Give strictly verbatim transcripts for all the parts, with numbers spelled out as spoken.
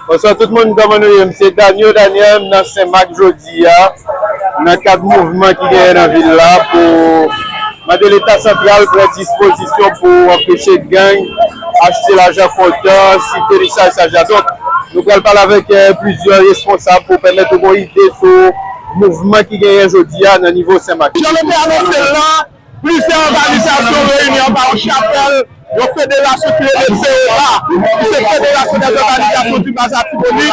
Bonswa tout moun, kòman nou ye? M se Danio Daniel, m nan Senmak jodi a, nan kad mouvman ki genyen nan vil la pou mande Leta santral pran dispozisyon pou anpeche gang achte lajan kontan, site lisaj sa. Donk, nou pral pale avèk eh, plizyè responsab pou pèmèt nou gen yon ide sou mouvman ki genyen jodi a nan nivo Senmak. Jan nou te anonse l lan, plizyè òganizasyon reyini anba yon chapèl, yon federasyon ki rele feoba, ki se Fédération des Organisations du Bas Artibonite, e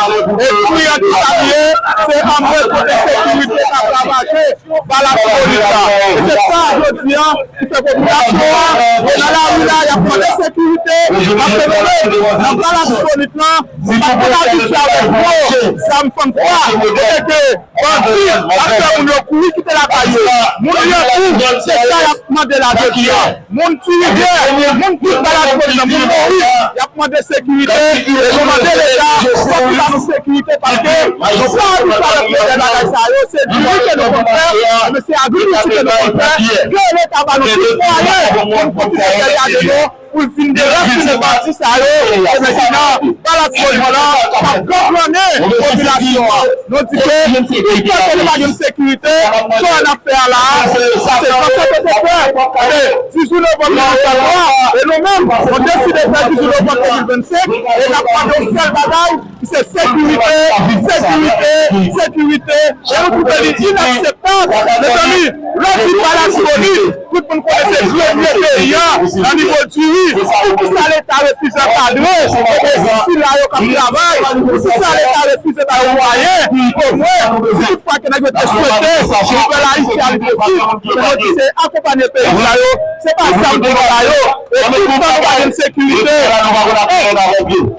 kliyan ki sa li ye, se anmwe kote sekirite k ap ravaje Bas Latibonit la. E se sa jodi a ki fè popilasyon an, yo nan lari la, y ap mande sekirite, paske nou menm, nan Bas Latibonit lan, nou pa t konn abitye avèk gwo zam fann fwa, kote ke bandi ap fè moun yo kouri kite lakay yo. Moun Lyankou, se sa y ap mande la jodi a. Moun Ti Rivyè, moun tout Bas Latibonit lan, moun Moris, y ap mande sekirite, e nou mande Leta pou li ba nou sekirite, paske nou pa abitye avèk modèl bagay sa yo, se diri ke nou konn fè, men se agrikilti ke nou konn fè, ke Leta ba nou tout mwayen pou nou kontinye fè gade nou, pou l vin derasinen bandi sa yo, e men ki nan Bas Latibonit lan, k ap gangrennen popilasyon an. Nou di ke, tout kote nou pa jwenn sekirite, sa n ap fè a la a, se konsa ke te fè, e, dizuit novanm de mil venntwa, e nou menm, nou deside fè dizuit novanm de mil vennsenk, e n ap mande yon sèl bagay, ki se sekirite, sekirite, sekirite, e nou twouve li inakseptab. Mezanmi, lè w di Bas Latibonit, tout moun konnen se gremye peyi a, nan nivo diri. Poukisa Leta refize ankadre, e sila yo k ap travay? Poukisa Leta refize ba yo mwayen? Omwen, si tout fwa ke nèg yo te swete yon nouvèl Ayiti a li posib, men yo di se akonpanye peyi sa yo, se pa zam pou yo ba yo. E tout tan nou pa jwenn sekirite,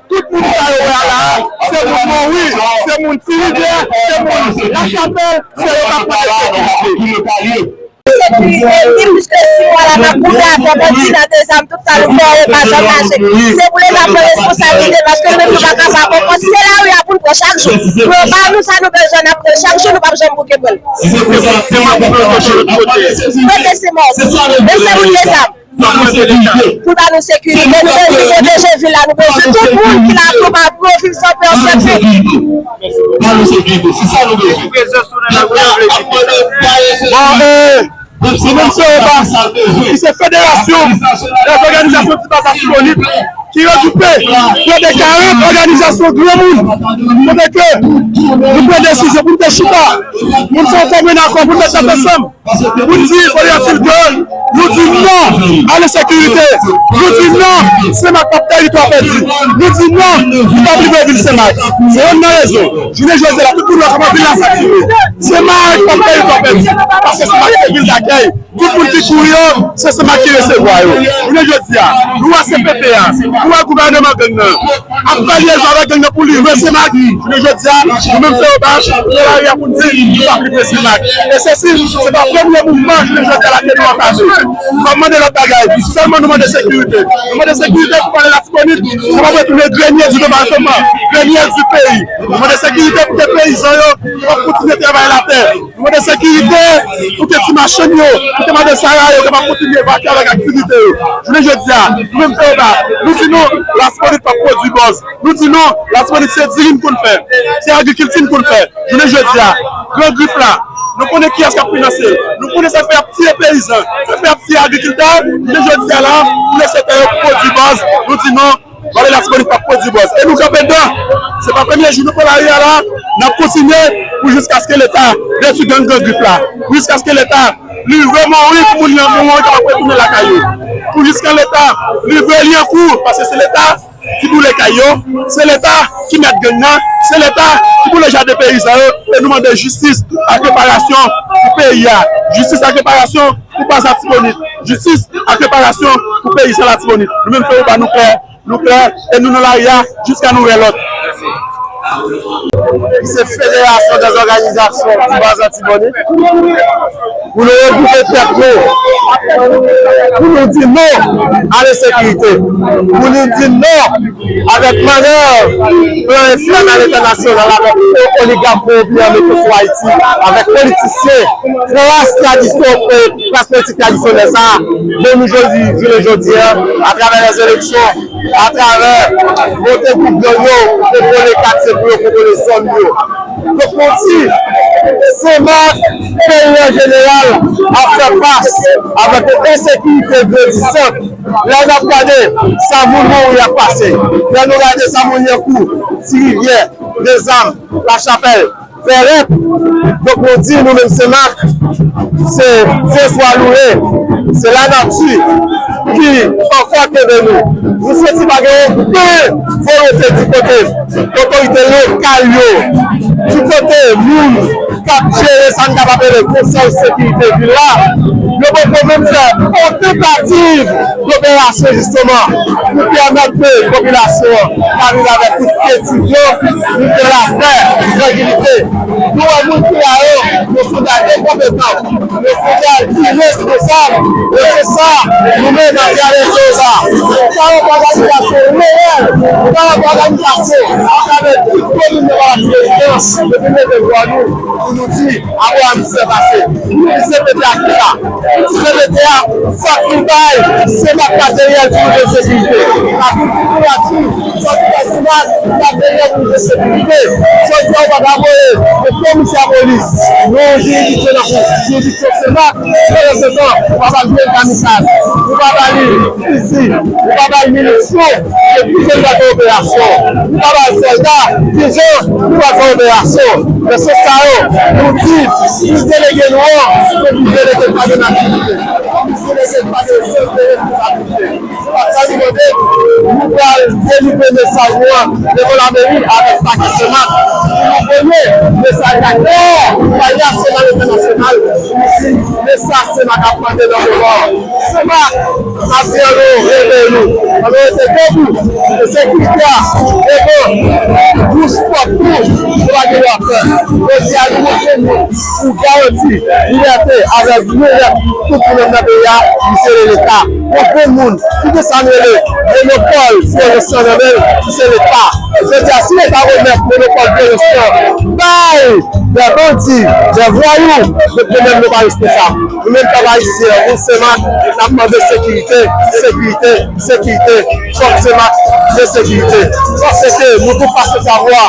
tout moun sa yo wè a la a, se moun Mori, se moun Ti Rivyè, se moun Lachapèl, se yo k ap mande sekirite. Sekirite, pi plis ke sis mwa la, n ap boule afè bandi nan de zam, tout sa nou fè yo pa janm mache. Se pou Leta pran responsablite, paske nou menm nou pa ka pa konprann. Si se lari a pou n pran chak jou, pou yo ba nou sa nou bezwen, n ap pran chak jou, nou p ap janm bouke pran l. Kote se mò? Men se moun de zam. Pou ba nou sekirite, nou bezwen pwoteje vil la, nou bezwen tout moun ki la tou pa pou yo viv san pè san kont. Bon, e, nou menm se FEOBA, ki se Fédération des Organisations du Bas Artibonite, ki regwoupe prè de karant òganizasyon granmoun, kote ke nou pran desizyon pou nou te chita, pou nou fè yon komen akò, pou nou met tèt ansanm. Pou n di Fodya Tilgol, nou di non a lensekirite. Nou di non, Senmak p ap teritwa pèdi. Nou di non, nou p ap livre vil Senmak. Se youn nan rezon. Jounen jodi a la, tout moun wè kòman vil la sative. Senmak p ap teritwa pèdi. Paske Senmak se vil dakèy. Tout moun ki kouri yo, se Senmak ki resevwa yo. Jounen jodi a, nou wè C P P a, nou wè gouvèneman gang nan ap alye yo avèk gang nan pou livre Senmak. Jounen jodi a, nou menm FEOBA, nou nan lari a pou n di, nou p ap livre Senmak. E sesi, se pa premye mouvman jounen jodi a la ke nou antanmen. Nou p ap mande lòt bagay, sèlman nou mande sekirite. Nou mande sekirite pou Palè Latibonit kapab retounen gremye di depatman, gremye di peyi. Nou mande sekirite pou ke peyizan yo kapab kontinye travay latè. Nou mande sekirite pou ke ti machann yo, pou ke madan Sara yo kapab kontinye vakye avèk aktivite yo. Jounen jodi a, nou menm FEOBA, nou di non, Latibonit p ap pwodui bòz. Nou di non, Latibonit se diri n konn fè, se agrikilti n konn fè. Jounen jodi a, Gran Grif la, nou konnen kiyès k ap finanse l. Nou konnen sa k fè y ap tiye peyizan, sa k fè y ap tiye agrikiltè. Jounen jodi a la, pou lese tè yo pwodui bòz, nou di non, Vale Latibonit p ap pwodui bòz. E nou kanpe dan. Se pa premye jou nou pran lari a la, n ap kontinye pou jiskaske Leta detwi gang Gran Grif la. Pou jiskaske Leta livre Mori pou moun Mori kapab retounen lakay yo. Pou jiska Leta livre Lyankou, paske se Leta ki boule kay yo, se Leta ki mèt gang nan, se Leta ki boule jaden peyizan yo, e nou mande jistis ak reparasyon pou peyi a. Jistis ak reparasyon pou Bas Latibonit. Jistis ak reparasyon pou peyizan Latibonit. Nou menm FEOBA nou klè, nou klè, e nou nan lari a jiska nou wè lòt. Ki se Fédération des Organisations du Bas Latibonite, pou nou regwoupe tèt nou, pou nou di non a lensekirite, pou nou di non avèk mannèv plan enfènal entènasyonal avèk oligak kowonpi an mete sou Ayiti, avèk politisyen, klas tradisyon, klas politik tradisyonèl sa a, bon nou jodi, jounen jodi a, atravè lèzeleksyon, atravè monte gwoup gang yo, kontwole katye pou yo kontwole zòn yo. Donk, nou di, Senmak, peyi an jeneral, ap fè fas avèk yon ensekirite grandisant. Lè n ap gade sa moun mouri ap pase, lè nou gade sa moun Lyankou, Ti Rivyè, Dezam, Lachapèl, Vèrèt. Donk, nou di, nou menm Senmak, se Dye swa louwe, se lanati ki ankò kenbe nou. Nou santi pa gen okenn volonte di kote otorite lokal yo, di kote moun k ap jere sa n kapab rele konsèy sekirite vil la, yo poko menm fè yon tantativ doperasyon, jisteman, pou pèmèt ke popilasyon an ka viv avèk tout kyetid yo, pou ke lapè, trankilite. Nou wè moun ki la yo, yo se dè enkonpetan, yo se dè iresponsab, e se sa, nou menm, n ap travèse yo sa. Sa yo pa òganizasyon reyèl, sa yo pa òganizasyon atravè tout komin nan Laprezidans, epi nou leve vwa nou, pou nou di, Abraham Sèpase, nou di se pete ak sa. Se pete a, fòk nou bay Senmak materyèl pou nou jwenn sekirite. Ak yon kokorat, fòk nou bay Senmak materyèl pou nou jwenn sekirite. Jodi a, ou pa ka voye yon komisè polis, yon jiridiksyon nan kou, jiridiksyon Senmak, pandan se tan, ou pa ba l grenn kamikaz, ou pa ba li fizi, ou pa ba l minisyon, se kijan nou pral fè operasyon. Nou pa ba l sòlda, kijan nou pral fè operasyon. Nan sans sa yo, nou di, plis delege nou an, se plis delege k pa gen matirite, plis delege k pa gen sans de responsabilite. Se pa sa nou mande, nou pral delivre mesaj nou an devan lameri avèk pakè Senmak. Pou nou premye, mesaj la klè, bay nasyonal entènasyonal, pou nou di, mesaj Senmak ap mande nan moman an. Senmak ap di ann nou reveye nou, ann nou rete debou, e sekirite a devan bouch pwòp nou, nou pa gen dwa pè. Jodi a, nou montre moun pou garanti libète avèk nou rèt tout moun nan peyi a, li se Leta. Yon grenn moun ki gen sa n rele monopòl vyolans lan nan men l, ki se Leta. Jodi a, si Leta remèt monopòl vyolans lan bay dè bandi, dè vwayou, donk nou menm nou pa responsab. Nou menm pèp ayisyen an, moun Senmak, n ap mande sekirite, sekirite, sekirite. Fòk Senmak gen sekirite. Paske nou tout pase savwa,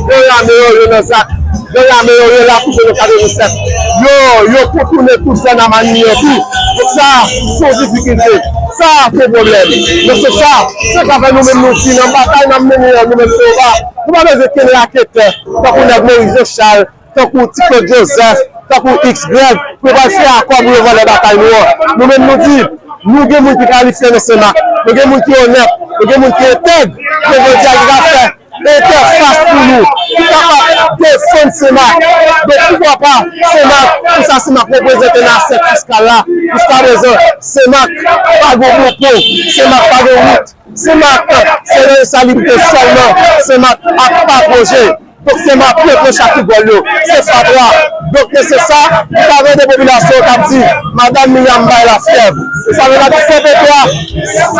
gang ame yo, yo nan zak. Gang ame yo, yo la pou jwenn okazyon resèt. Yo, yo kontounen tout zòn a Mannyè tou. Donk sa, se yon difikilte. Sa, se yon pwoblèm. Donk se sa, se sa fè nou menm nou di, nan batay n ap mennen an, nou menm Sewova, nou pa bezwen kenbe raketè, tankou nèg Moyiz Janchal, tankou Ti Claude Joseph, tankou X Greg, pou yo pral fè akò pou yo vòlè batay nou an. Nou menm nou di, nou gen moun ki kalifye nan Senmak, nou gen moun ki onèt, nou gen moun ki entèg, ke jodi a ki ka fè entèfas pou nou, ki kapab defann Senmak. Donk poukwa pa Senmak, pou sa Senmak reprezante nan asyèt fiskal la. Jiskaprezan, Senmak pa gen pwopo, Senmak pa gen wout. Senmak, se nan ensalibte sèlman Senmak ap pa pwoje. Donk, Senmak pran, pran chak rigòl yo. Se fatra. Donk, se sa, nou ta tande popilasyon k ap di, Madanm Myriam bay lafyèv. E sa vle di, se pete a,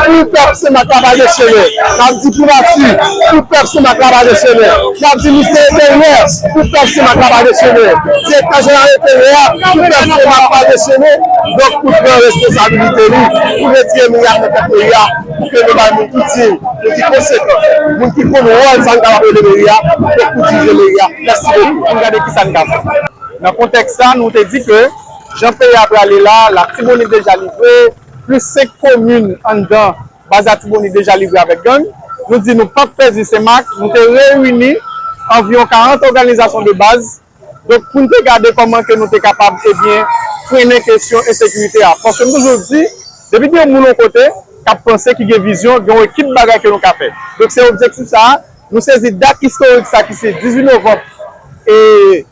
pou pèp Senmak la pa dechennen. N ap di primati, pou pèp Senmak la pa dechennen. N ap di ministè enteryè, pou pèp Senmak la pa dechennen. Direktè jeneral enteryè a, pou pèp Senmak pa dechennen. Donk, pou pran responsabilite li, pou retire Myriam nan tèt peyi a. Pou ke nou bay moun ki diy, moun ki konsekan, moun ki konn wòl sa n kapab rele meri a, donk pou dirije meri a. Mèsi bokou. Pou n gade kisa n ka fè. Nan kontèks sa, nou te di ke jan peyi a prale la, Latibonit deja livre, plis senk komin anndan baz Latibonit deja livre avèk gang. Nou di nou p ap pèdi Senmak, nou te reyini anviwon karant òganizasyon de baz. Donk, pou n te gade kòman ke nou te kapab, ebyen, frennen kesyon ensekirite a. Paske m toujou di, depi gen yon moun yon kote k ap panse, ki gen vizyon, gen yon ekip bagay ke nou ka fè. Donk, se objektif sa a, nou sezi dat istorik sa ki se dizuit novanm, e,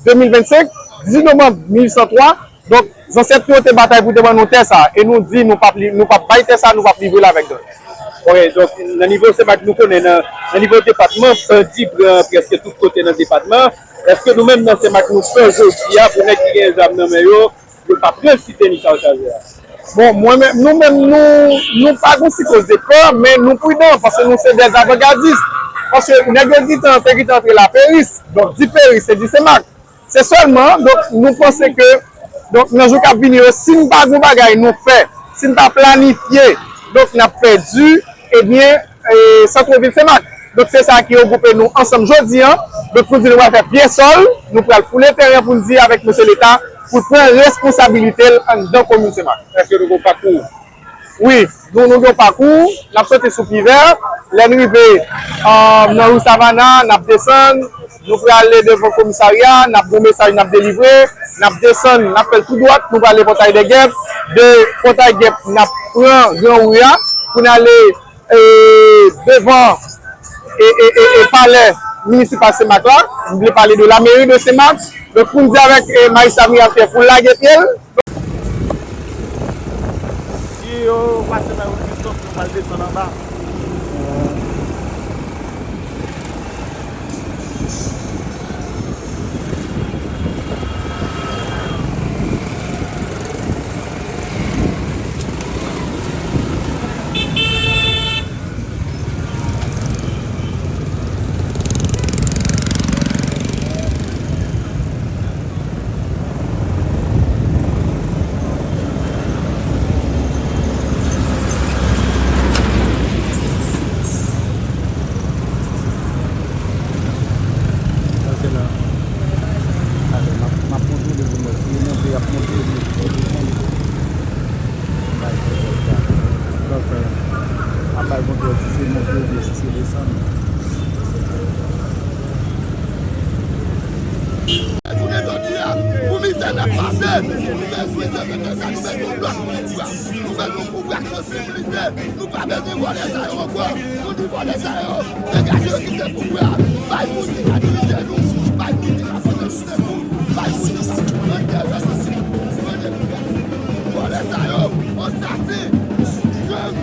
de mil vennsenk, dizuit novanm mil uit san twa. Donk, zansèt nou yo te batay pou te ban nou tè sa a. E nou di nou p ap li-, nou p ap bay tè sa a, nou p ap livre l avèk gang. Ok, donk, nan nivo Senmak nou konnen, nan, nan nivo depatman, bandi pran prèske tout kote nan depatman. Èske nou menm nan Senmak nou pè jodi a pou nèg ki gen zam nan men yo, yo pa pran site Michel Chazè a? Bon, mwen menm, nou menm, nou, nou pa gon sikoze pè, men nou pridan, paske nou se dè avangadis. Paske nèg yo gentan, te gentan antre Laperis, donk di Peris, se di Senmak. Se sèlman, donk, nou panse ke, donk, nan jou k ap vini yo, si n pa gon bagay nou fè, si n pa planifye, donk, n ap pèdi, Ebyen, e, santre vil Senmak. Donk, se sa ki regwoupe nou ansanm jodi a. Donk, pou n di nou pral fè pye sòl, nou pral foule teren pou n di avèk mesye Leta pou l pran responsabilite l anndan komin Senmak. Èske nou gen yon pakou? Wi, nou, nou gen yon pakou, n ap soti sou Pivè, lè n rive, e, nan ri Savana, n ap desann, nou prale devan komisarya, n ap gen yon mesaj n ap delivre, n ap desann, n ap fè l tou dwat, nou prale Pòtay dè Gèp, de Pòtay Gèp, n ap pran Gran Ri a, pou n ale e, devan, e, e, e, e palè minisipal Senmak la. M vle pale de la mairie de Senmak. Donk, pou n di avèk, e, Majistra Mirafyè pou l lage pye l. Si yo pase nan wout Kristòf, nou pral desann anba. Sa se la. Ale, m ap, m ap kontwole pou mwen. Si yo monte, y ap monte, yo desann. Bay kontwòl sa. Sa fè. Ap bay kontwòl si se monte oubyen si se desann. Jounen jodi a, pou mizè n ap pase, nou bezwen se mete sa, nou bezwen yon lòt pouvwa. Nou bezwen yon pouvwa k sansibilize. Nou pa bezwen vòlè sa yo ankò. Nou di vòlè sa yo, degaje yo kite pouvwa a. Bay moun ki ka dirije nou, bay moun ki ka pote nou sekou, bay moun ki ka pote nou sekou. Vòlè sa yo, ansasen, gang,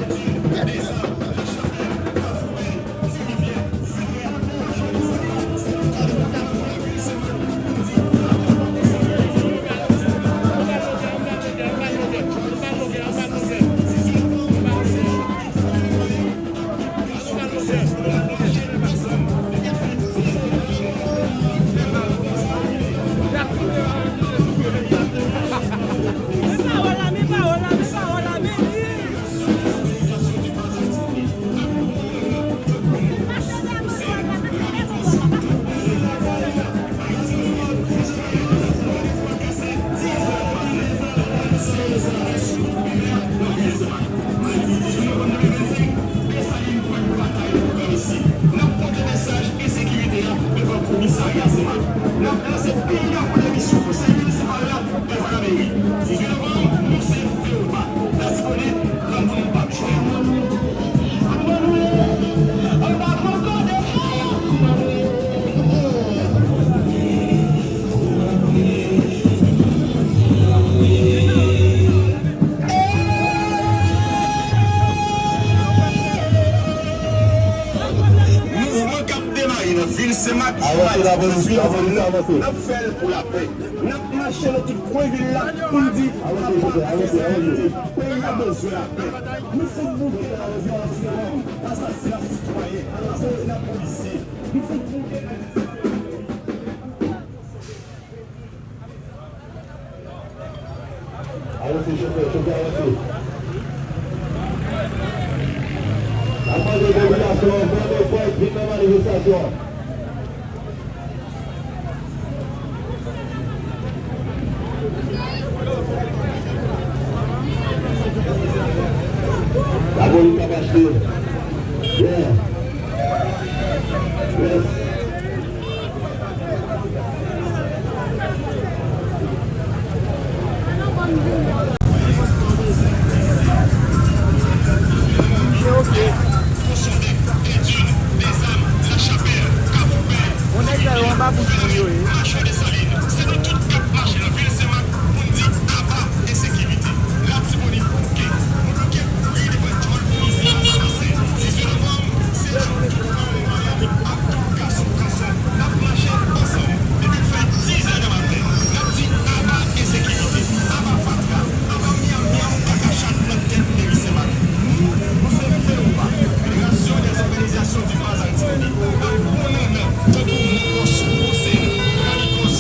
Mouvman k ap demare nan vil Senmak, n ap fè l pou lapè. N ap mache nan tout kwen vil la pou n di, avanse, chofè, avanse, avanse. Peyi a bezwen lapè. Nou fout bouke nan revyonn sitwayen, asasina sitwayen, asasina polisye. Nou fout bouke nan Avanse, chofè, chofè, avanse. N ap mande popilasyon an fè yon efò epi vin nan manifestasyon an. Lapolis ap achte. Yeah. Yes. Yon nèg sa yo anba bouch moun yo ye. Gason, gason, n ap mache ansanm depi l fè dizè nan maten. N ap di aba ensekirite, aba fatra, aba myamyam ak achat nan tèt meri Senmak. Nou, nou se FEOPA, Fédération des Organisations du Pas Haïti. N ap pran nan men tankou Mokòs, Wosèn, Ralikòs,